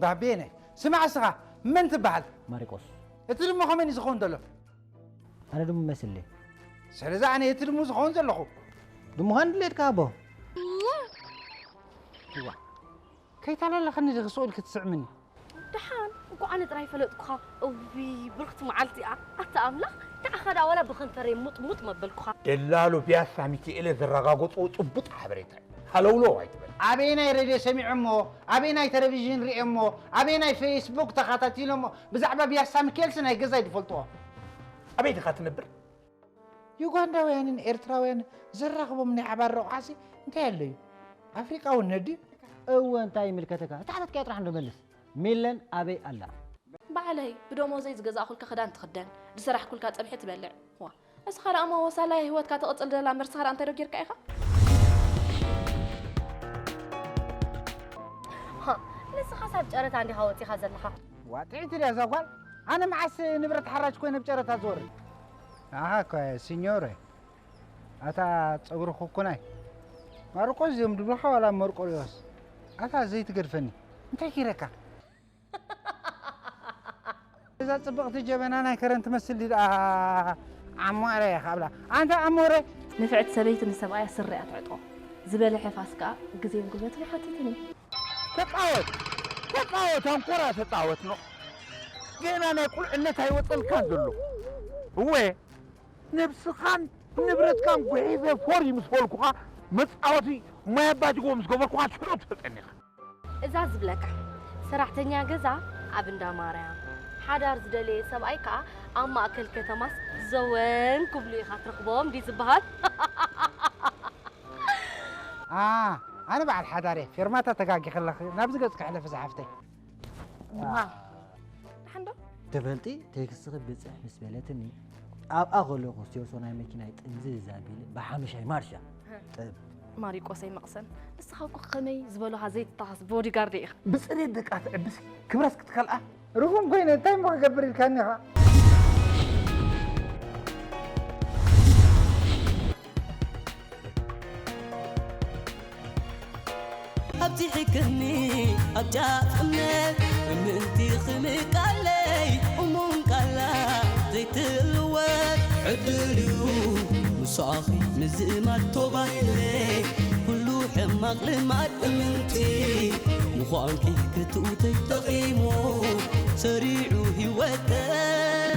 ባቤነ፣ ስማዕ እስኻ፣ መን ትበሃል? ማሪቆስ። እቲ ድሙ ከመን እዩ ዝኸውን ዘሎ? ኣነ ድሙ መስል እየ። ስለዚ ኣነ እቲ ድሙ ዝኸውን ዘለኹ። ድሙ ኻን ድሌትካ ኣቦ። እዋ፣ ከይተላለኸኒ ዲኺ ስኡል ክትስዕምኒ? ደሓን እኮ ኣነ ጥራይ ፈለጥኩኻ። እውይ ብርኽቲ መዓልቲ እያ። ኣታ ኣምላኽ ንዓኻ ደኣ ዋላ ብኸንፈረይ ሙጥ ሙጥ መበልኩኻ። ደላሎ ቢያሳ ሚኪኤለ ዘረጋገፅዎ ጭቡጥ ሓበሬታ እዩ። ሃለውለው ኣይትበል። ኣበየናይ ሬድዮ ሰሚዐ እሞ ኣበየናይ ቴሌቪዥን ሪኤ እሞ ኣበየናይ ፌስቡክ ተኸታቲለ እሞ ብዛዕባ ቢያሳ ሚኪኤልሲ ናይ ገዛይ ዝፈልጥዎ። ኣበይ ዲኻ ትነብር? ዩጋንዳውያንን ኤርትራውያንን ዘራኽቦም ናይ ሓባር ረቑሓሲ እንታይ ኣሎ እዩ? ኣፍሪቃ እውን ነድዩ? እወ እንታይ ይምልከተካ? እታ ሓተትካያ ጥራሕ እንዶ መልስ። ሚለን ኣበይ ኣላ? ባዕለይ ብደሞዘይ ዝገዛእኹልካ ክዳን ትኽደን፣ ዝሰራሕኩልካ ጸብሒ ትበልዕ። ዋ እስኻ ደኣ እሞ ወሳላይ ህይወትካ ትቕጽል ደላ እምበር ንስኻ ደኣ እንታይ ዶ ጌርካ ኢኻ? ሃ፣ ንስኻስ ኣብ ጨረታ እንዲኻ ወጺኻ ዘለኻ? ዋ ጥዕይቲ ድያ እዛ ጓል? ኣነ መዓስ ንብረት ሓራጅ ኮይነ ኣብ ጨረታ ዝወርድ? ኣሃ እኳ ሲኞረ ኣታ ጸጉሪ ኩኩናይ ማርቆስ እዮም ድብሉኻ ዋላ መርቆሪዎስ ኣታ ዘይትገድፈኒ እንታይ ኪረካ እዛ ጽብቕቲ ጀበና ናይ ከረን ትመስል ድኣ ዓሞረ ካብላ ኣንታ ዓሞረ ንፍዕቲ ሰበይቲ ንሰብኣያ ስረ እያ ትዕጥቖ ዝበልሐ ፋስ ከኣ ግዜን ጉልበትን ኣይሓትትን እዩ ተጻወት ተጻወት ኣንኮራ ተጻወት ኖ ገና ናይ ቁልዕነት ኣይወጸልካን ዘሎ እወ ነብስኻን ንብረትካን ጉሒፈ ፎር ምስ በልኩኻ መጻወቲ ማይ ኣባጅጎ ምስ ገበርኩኻ ሽዑ ትፈልጠኒ ኢኻ። እዛ ዝብለካ ሰራሕተኛ ገዛ ኣብ እንዳ ማርያም፣ ሓዳር ዝደለየ ሰብኣይ ከኣ ኣብ ማእከል ከተማስ ዘወን ክብሉ ኢኻ ትረኽቦም ድዩ ዝበሃል? ኣነ በዓል ሓዳር እየ። ፌርማታ ተጋጊኺ ኣለኺ። ናብዚ ገጽኪ ሕለፊ ዝሓፍተይ። ደሓን ዶ? ትፈልጢ ቴክስትኺ ብጽሕ ምስ በለትኒ ኣብኣ ከለኹ ሴሶ ናይ መኪናይ ጥምዝዝ ኣቢለ ብሓሙሻይ ማርሽ እያ ጥብ። ማሪቆሰይ መቕሰን ንስኻ እኮ ከመይ ዝበሉኻ ዘይትተኻስ ቦዲጋርድ ኢኻ። ብጽሬት ደቃ ትዕብስ ክብረስ ክትከልኣ ርጉም ኮይነ እንታይ እሞ ክገብር ኢልካኒ ኢኻ? ኣብዚሕክኒ ኣብ ጫፍ እምነት ምእንቲ ክምቃለይ እሙን ቃላ ዘይትልወጥ ዕድል እዩ ምሳኺ ምዝማድ ተባሂለ ኩሉ ሕማቕ ልማድ እምንቲ ምዃንኪ ክትውተይ ጠቒሙ ሰሪዑ ህይወተይ